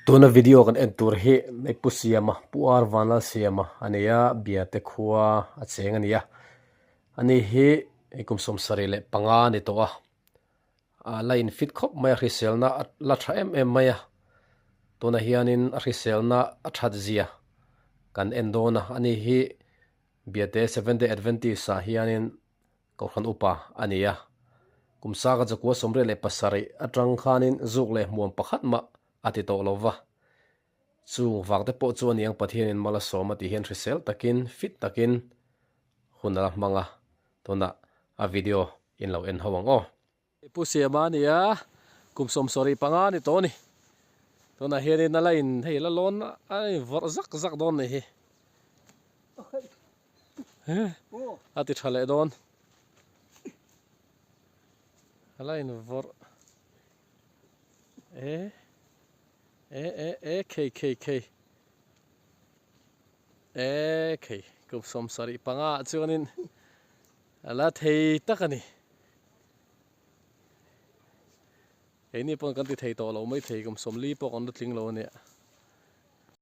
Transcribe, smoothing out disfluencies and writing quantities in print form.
Tuna video kan en tur hi hei Pu Siama, Pu Ar Vanlalsiama a ni a, Biate khua a cheng a ni a. Ani hi hei kum 75 a ni tawh a, a la in fit khawp mai a, hriselna a la tha em em mai a. Tunah hianin a hriselna a that zia kan en dawn a, ani hi Biate Seventh Day Adventist ah hianin Kohhran upa a ni a. Kum saka 1987 atang khanin zuk leh hmuam pakhat mah a ti tawh lo va. Chung vak te pawh chu a niang Pathianin mal a sawm a tih hian hrisel takin, fit takin hun a la hmang a. Tunah a video in lo en ho ang aw. Pu Siama a ni a, kum 75 a ni tawh a ni. Tunah hianin a la in hei la lawn a in vawrh zak zak dawn ni hi. A ti tha leh dawn. A la in vawrh e e e e khei khei khei e khei kum 75 ah chuanin a la thei tak a ni. Keini pawn kan ti thei tawh lo mai thei kum 40 pawh kan la tling lo a nia.